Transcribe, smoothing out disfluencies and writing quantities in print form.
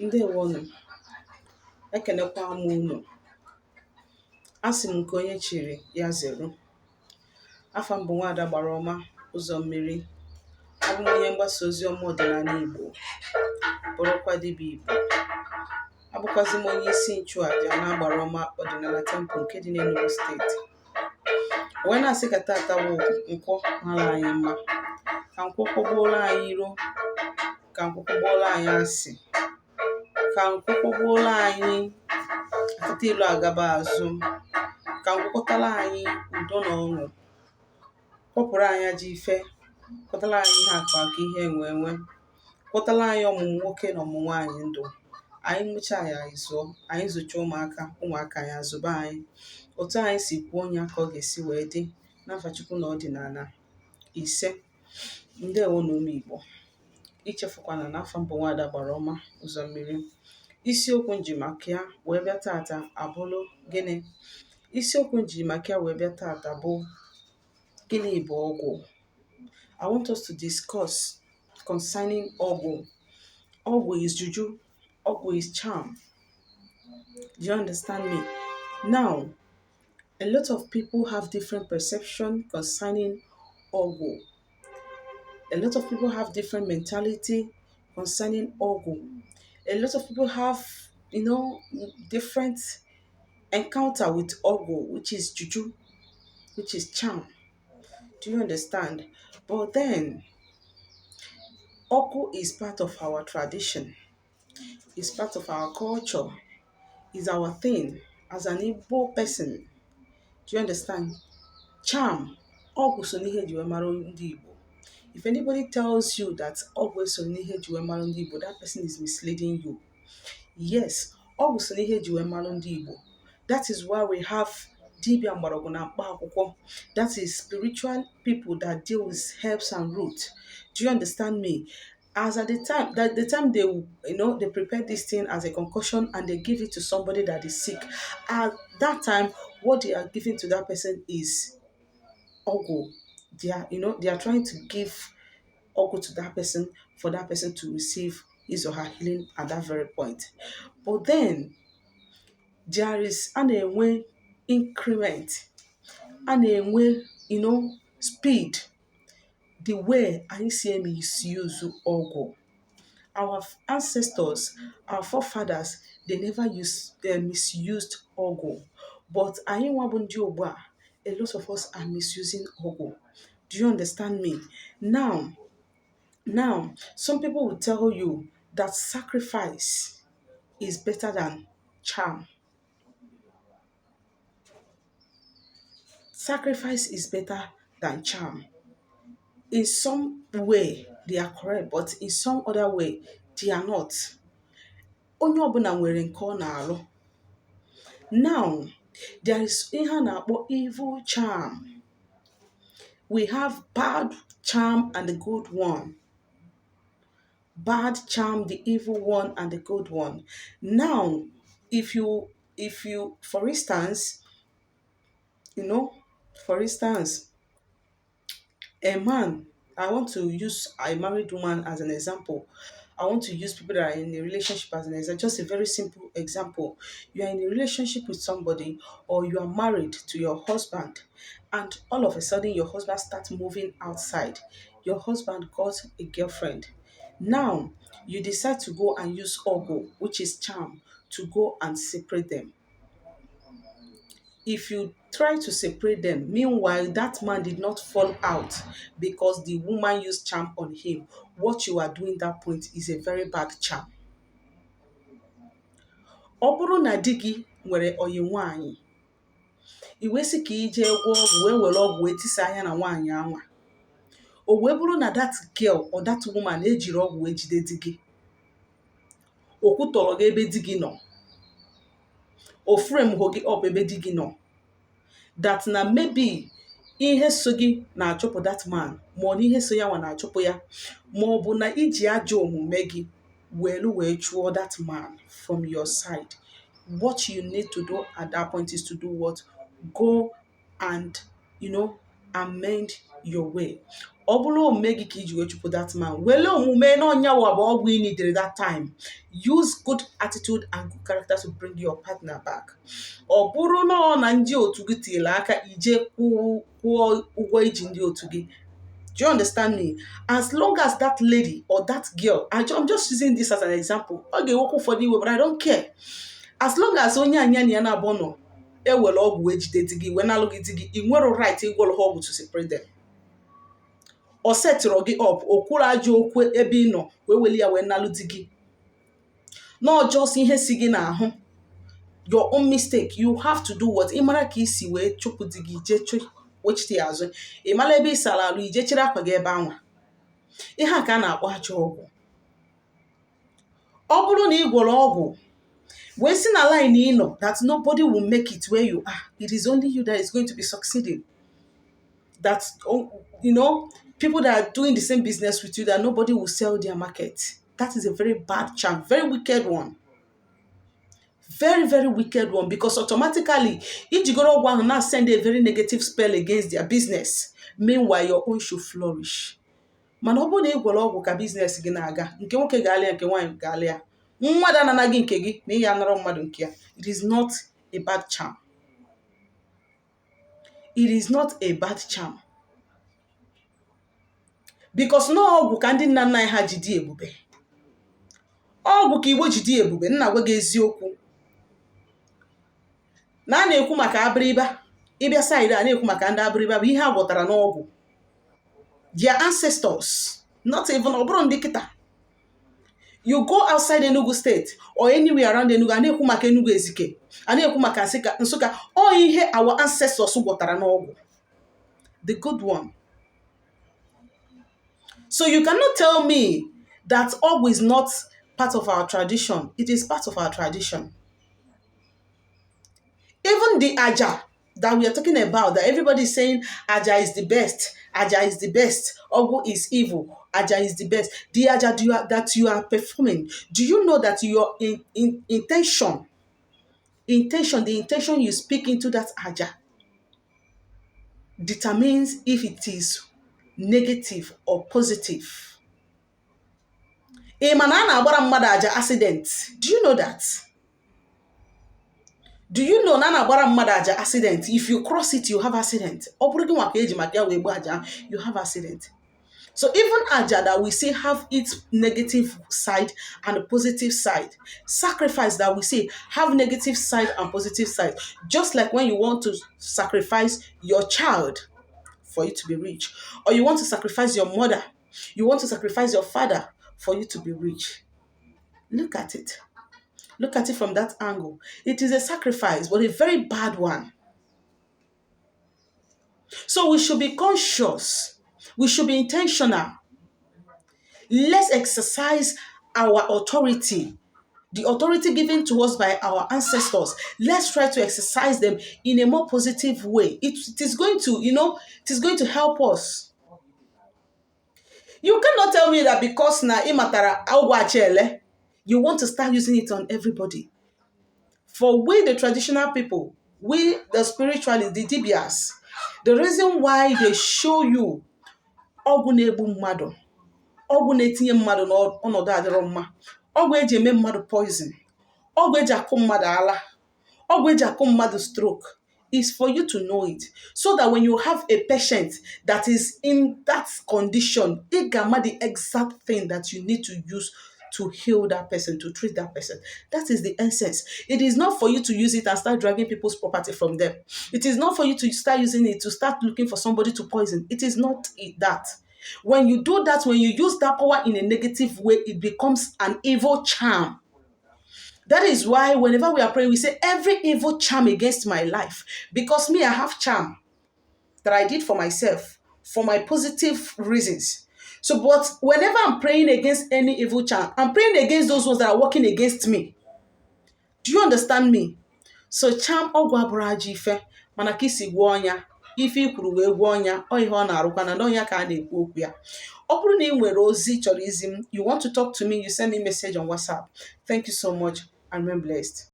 Ǹdeèwonù, ekènekwa m unù. Asị m nke onye chìrì ya zèru. Afà m bụ̀ Nwaàda Gbàrà Ọma Ụzọ̀ Mmiri. Abụ m onye mgbasa ozi ọma ọdịnala Ìgbò, bụrụkwa dibịa Ìgbò. Abụkwazị m onye isi nchụàjà na Agbara Ọma Ọdịnala Temple nke dị n'Enugu Steeti. Wee na-asị ka tata bụ Nkwọ mara anyị mma, ka Nkwọ kwọgbuola anyị iro, ka Nkwọ kwọgbuola anyị asị, ka Nkwọ kwọgbuola anyị akata ilu agaba azụ, ka Nkwọ kwọtala anyị udo na ọṅụ, kwọpụrụ anyị ajọ ife, kwọtala anyị ihe akụ akụ, ihe enwe enwe, kwọtala anyị ọmụmụ nwoke na ọmụmụ nwaanyị ndụ. Anyị mụchaa ya, anyị zụọ, anyị zụcha ụmụaka, ụmụaka anyị azụba anyị. Otu anyị si kwuo onye ka ọ ga-esi wee dị n'afa Chukwu na ọdịnala. Ise. Ndewo na ụmụ Igbo. Ichefukwana na afọ mbụ Nwaada Gbara Ọma Ụzọ Mmiri. Isiokwu nji maka ya wee bịa tata abụlụ gịnị? Isiokwu nji maka ya wee bịa tata bụ gịnị bụ ọgwụ? I want us to discuss concerning ọgwụ. Ọgwụ is juju. Ọgwụ is charm. Do you understand me? Now, a lot of people have different perception concerning ọgwụ. A lot of people have different mentality concerning ọgwụ. A lot of people have different encounter with ọgwụ, which is juju, which is charm. Do you understand? But then, ọgwụ is part of our tradition. It's part of our culture. It's our thing as an Igbo person. Do you understand? Charm, ọgwụ so n'ihe eji wee mara ndị Igbo. If anybody tells you that ọgwụ eso n'ihe eji wee mara ndị Igbo, that person is misleading you. Yes, ọgwụ so n'ihe eji wee mara ndị Igbo. That is why we have dibịa mgbọrọgwụ na mkpa akwụkwọ. That is spiritual people that deal with herbs and roots. Do you understand me? As at the time that the time they you know they prepare this thing as a concoction and they give it to somebody that is sick, at that time what they are giving to that person is ọgwụ. They are you know they are trying to give ọgwụ to that person for that person to receive his or her healing at that very point. But then there is, a na-enwe increment, a na-enwe speed, the way anyị si misuse ọgwụ. Our ancestors, our forefathers, they never use they misused ọgwụ, but anyị nwa bụ ndị ogbo a, a lot of us are misusing ọgwụ. Do you understand me? Now, some people will tell you that sacrifice is better than charm. Sacrifice is better than charm. In some way they are correct, but in some other way they are not. Onye ọbụla nwere nke ọ na-alụ. Now, there is ihe a na-akpọ evil charm. We have bad charm and the good one. Bad charm, the evil one and the good one. Now, if you for instance, a man, I want to use a married woman as an example. I want to use people that are in a relationship as an example. Just a very simple example. You are in a relationship with somebody or you are married to your husband, and all of a sudden your husband starts moving outside. Your husband got a girlfriend. Now, you decide to go and use ọgwụ, which is charm, to go and separate them. If you try to separate them, meanwhile, that man did not fall out because the woman used charm on him. What you are doing that point is a very bad charm. Ọ bụrụ na di gị nwere oyi nwaanyị, i wee sị ka ije gwọọ ọgwụ wee were ọgwụ wee tisa anya na nwaanyị anwa, o wee bụrụ na that girl or that woman ejiri ọgwụ wee jide di gị, o kwutọrọ gị ebe di gị nọ, o frame hụ gị up ebe di gị nọ, that na maybe ihe so gị na-achụpụ that man, ma ọ na ihe so ya nwa na-achụpụ ya, ma ọ bụ na iji ajọ omume gị welu wee chụọ that man from your side, what you need to do at that point is to do what? Go and amend your way. Ọ bụrụ omume gị ka iji wee chụpụ that man, wele omume na ọnyawa bụ ọgwụ ị needed that time. Use good attitude and good character to bring your partner back. Ọ bụrụ na ọ na ndị otu gị tinyere aka, ije kwụọ ụgwọ iji ndị otu gị. Do you understand me? As long as that lady or that girl, I'm just using this as an example, ọ ga-ewekwa ụfọdụ iwe, but I don't care. As long as onye anya na ya na-abụ nọ ewere ọgwụ wee jide di gị, wee nalụ gị di gị, ị nwere right ịgwọrọ ha ọgwụ to separate them. O setịrọ gị up, o kwuru ajọ okwu ebe ị nọ wee weli ya wee nalụ di gị, not just ihe si gị n'ahụ, your own mistake. You have to do what? Ị mara ka isi wee chụpụ di gị, jee wechite ya azụ. Ị mara ebe ị sara alụ, ije chere akwa gị ebe anwa. Ihe a ka a na-akpọ ajọ ọgwụ. Ọ bụrụ na ị gwọrọ ọgwụ wee si na line ị nọ that nobody will make it where you are, it is only you that is going to be succeeding, that people that are doing the same business with you, that nobody will sell their market, that is a very bad charm, very wicked one, very, very wicked one, because automatically ijigoro ọgwụ ahụ na send a very negative spell against their business. Meanwhile, your own should flourish. Mana ọ bụrụ na ị gwọrọ ọgwụ ka business gị na-aga, nke nwoke ga-alị ya, nke nwaanyị ga-alị ya, mmadụ anana gị nke gị na ihe anara mmadụ nke ya, it is not a bad charm. It is not a bad charm, because na ọgwụ ka ndị nna nna anyị ha ji dị ebube, ọgwụ ka Igbo ji dị ebube. Nna gwa gị eziokwu na a na-ekwu maka abịrịba, ịbịa side a na-ekwu maka ndị abịrịba bụ ihe a gwọtara n'ọgwụ, their ancestors, not even ọ bụrụ ndị kịta. You go outside Enugu State or anywhere around Enugu, a na-ekwu maka Enugu Ezike, a na-ekwu maka Nsụka, ọ ihe our ancestors gwọtara n'ọgwụ, the good one. So you cannot tell me that ọgwụ is not part of our tradition. It is part of our tradition. Even the aja that we are talking about, that everybody is saying aja is the best, aja is the best, ọgwụ is evil, aja is the best. The aja that you are performing, do you know that your intention, the intention you speak into that aja determines if it is negative or positive? Ị ma na a na-agbara mmadụ aja accident? Do you know that? Do you know na a na-agbara mmadụ aja accident? If you cross it, you have accident. Ọ bụrụ gị nwa ka eji maka ya wee gbuo aja, you have accident. So even aja that we say have its negative side and positive side. Sacrifice that we say have negative side and positive side. Just like when you want to sacrifice your child for you to be rich, or you want to sacrifice your mother, you want to sacrifice your father for you to be rich. Look at it. Look at it from that angle. It is a sacrifice, but a very bad one. So we should be conscious. We should be intentional. Let's exercise our authority, the authority given to us by our ancestors. Let's try to exercise them in a more positive way. It is going to, you know, it is going to help us. You cannot tell me that because na ịmatara ọgwụ achele, you want to start using it on everybody. For we, the traditional people, we, the spiritualists, the dibias, the reason why they show you ọgwụ na-egbu mmadụ, ọgwụ na-etinye mmadụ n'ọnọdụ adịrọ mma, ọgwụ eji eme mmadụ poison, ọgwụ eji akụ mmadụ ala, ọgwụ eji akụ mmadụ stroke, is for you to know it so that when you have a patient that is in that condition, ị ga-ama the exact thing that you need to use to heal that person, to treat that person. That is the essence. It is not for you to use it and start dragging people's property from them. It is not for you to start using it to start looking for somebody to poison. It is not it, that. When you do that, when you use that power in a negative way, it becomes an evil charm. That is why whenever we are praying, we say, "Every evil charm against my life." Because me, I have charm that I did for myself for my positive reasons. So, but whenever I'm praying against any evil charm, I'm praying against those ones that are working against me. Do you understand me? So charm, ọgwụ abụrụ ajọ ife, mana ka isi gwọọ ọnya, ife i kwuru wee gwọọ ọnya, ọ ihe ọ na-arụkwa na n'ọnya ka a na-ekwu okwu ya. Ọ bụrụ na ị nwere ozi chọrọ izi m, you want to talk to me, you send me message on WhatsApp. Thank you so much and remain blessed.